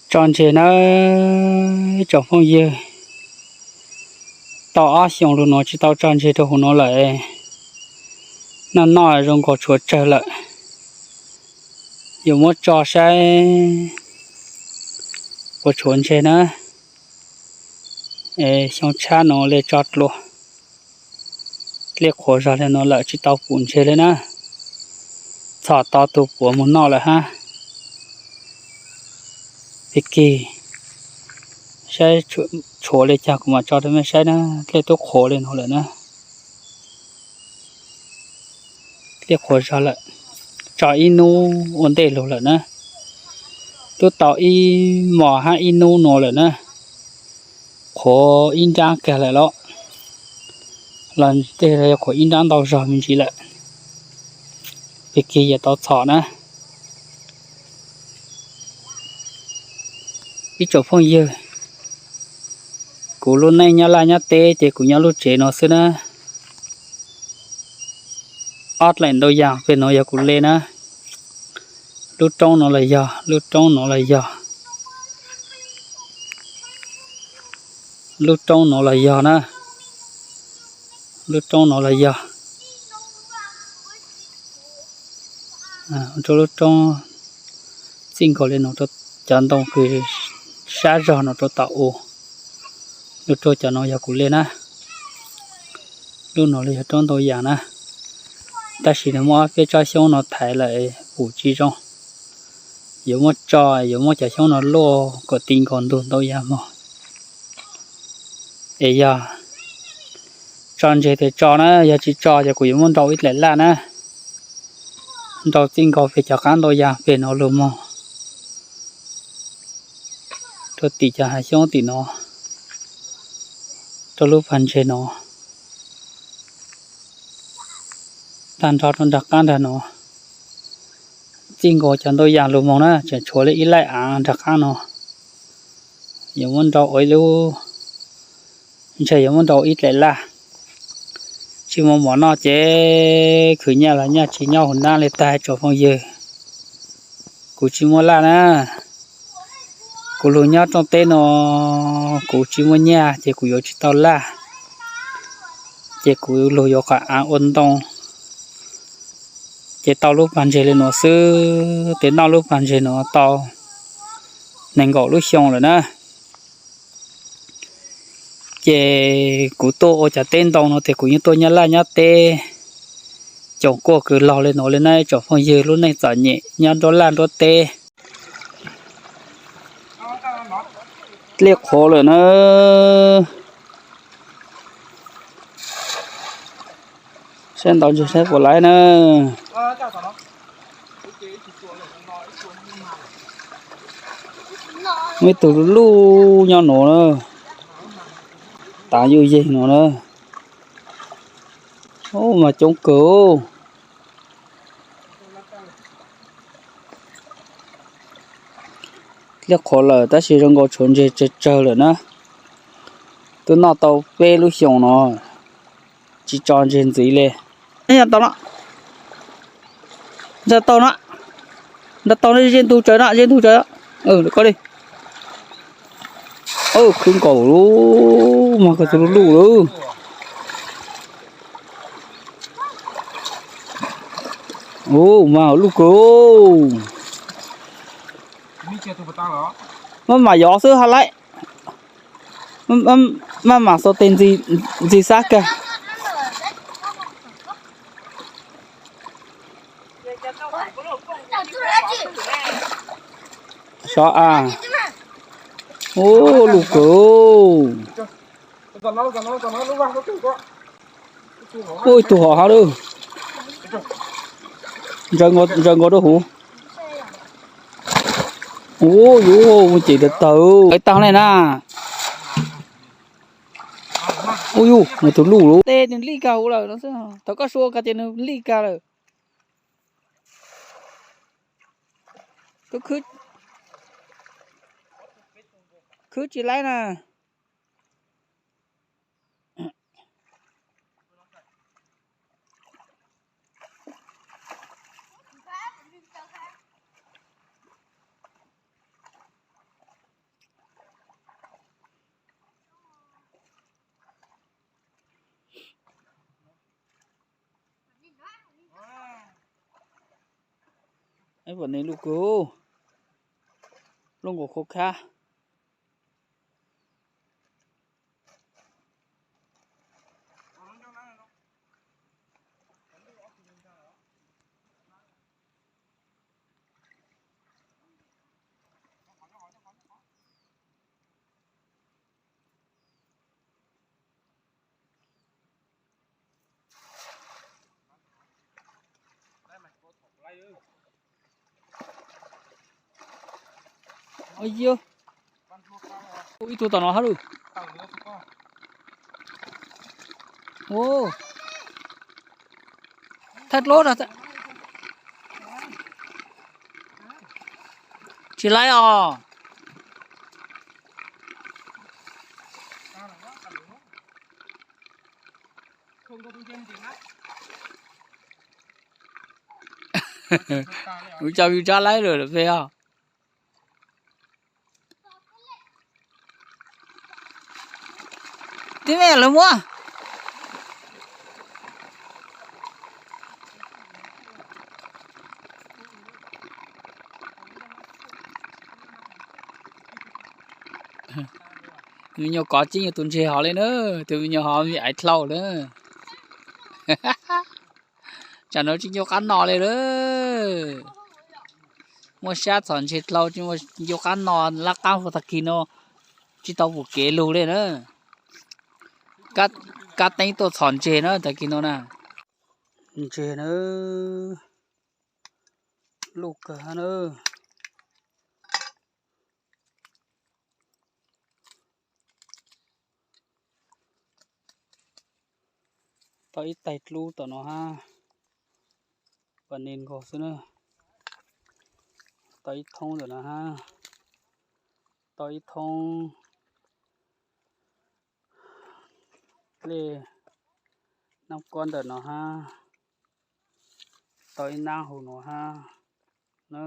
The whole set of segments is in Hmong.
Tso ntses na, tsoom phooj ywg. Tau ob xyoos lug nuav tsis tau tso ntses rau huv nuav lawm. Noj noj zoo nkaus tshuav tsawg lawm. Yuav muab tso saib puas tshuav ntses na. Xyoo tshab nuav le tso dlua. Liaj qhuav zog le nuav lawm tsis tau pum ntses le na. Txhom tau tug puav moog noj lawm hab. Pig kig, saib tshuav le caag kuv mam tso rau mej saib na. Liaj tub qhuav le nuav lawm na. Liaj qhuav zog lawm, tso ib nub ua ntej lug lawm na. Tub tau ib mos hab ib nub nuav lawm na. Qhuav ib nrab kag lawm los, los tej yog qhuav ib nrab ntau zog me ntsis lawm. Pig kig yuav tau txhom na. Ib tsoom phooj ywg, kuv lub neej nyob laj nyob teb ces kuv nyob lub tsev no xwb na. Ob dlaim ntau yaam peg nuav yog kuv le na. Lub roob nuav los yog, lub roob nuav los yog, lub roob nuav los yog na, lub roob nuav los yog. Rau lub roob txij nkaus le nuav rau cov ntoo kws sab zog nuav rau tom u, lub roob cov nuav yog kuv le na. Lub nuav los yog roob ntau yaam na. Tab sis nws muaj ob peb tsob xyoob no thaiv lawm pum tsis zoo. Yuav muab tso, yuav muab cov xyoob no luaj kom ti nkaus ntug ntau yaam mog. Es yog tso ntses tes tso na, yog tsis tso ces kuv yuav muab nrau ib dlaim laj na. Nrau txij nkaus peg cov qaab ntau yaam peg nuav lug mog, rau tim cov hav xyoob tim nuav, rau lub pag ntses nuav, tag nrho rau nraag qaab nraag nuav. Txij nkaus cov ntau yaam lug moog na, tseem tshuav le ib laij av nraag qaab no. Yuav muab nrau ua ib lub, ntshe yuav muab nrau ib dlaim laj. Tsis muaj mov noj ces khwv nyaj los nyaj tsis nyob huv nab le tag tsoom phooj ywg. Kuv tsis muaj laj na. Kuv lug nyob rooj teb no, kuv tsis muaj nyaj ces kuv yuav tsis tau laj. Ces kuv lug yuav qhov av ua ntoo, ces tau lub pag ntses le nuav xwb, tes noj lub pag ntses nuav tau nees nkaum lub xyoo lawm na. Ces kuv tuaj ua cov teb ntoo no tes kuv yeej tuaj nyob laj nyob teb, coom kuaj kws laug le nuav le na tsoom phooj ywg, lub neej txom nyem nyob nruab laj nruab teb. Dlej qhuav lawm na. Saib ntau ntsis saib puas laib na. Muaj ib tug luj luj nyob nuav na, tav yuj yeeg nuav na. Ub, mas coob kawg. Dlej qhuav lawm tab sis zoo nkaus tshuav ntses tsawg tsawg lawm na. Twb noj tau peb lub xyoos no, tsis tso ntses ntxiv le. Tau no, nrog tau no, nrog tau no, ze ntug tsawv no, ze ntug tsawv. Koj li. Khwb nkaus lub, mas koj tus luj luj lawm. Ub, mas luj kawg. Maj mam yov xwb ha laib. Maj mam xaus tes ntxim xab kag. Sov a. Ub, luj kawg. Ub, ib tug hom hab lawm. Ntsaws nkaus rau huv. Ub, yuav mus ces tawg tawg. Qe taag le na. Ub, yuav mus tus luj lawm. Tes nws lij kag huv lawm no xwb. Thaum koj sua kag ces nws lij kag lawm. Khwb tsis laib na. Pom nej lub kawg, lub nkaus khov khab. Ib tug tom no hab lug. Thaj dlub, tsis laib os. Kuv cov view tsob laib lawm peb os. Tib me lawv muab. Me nyuam kov tsis nyuag tus ntseg hov li na, tus me nyuam hov me aiv dlhau na. Tsam no tsis nco qab no li lawm. Muaj sab txhom ntseg dlhau tsis nco qab no, lab qab hu tag kis no tsis tau pum kev lug li na. Kab teeb tuaj txhom ntseg na tag kis no na. Ntseg na, luj kawg na. Tau ib taig dlub tom no hab, pas nis nkaus xwb na. Tau ib thoob ntawm no hab, tau ib thoob dlej nab kob ntawm no hab, tau ib nab hauv no hab na.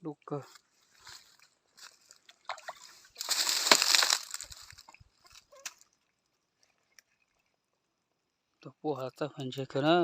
Luj kawg. Tus puj hov txawj fais ntseg kawg na.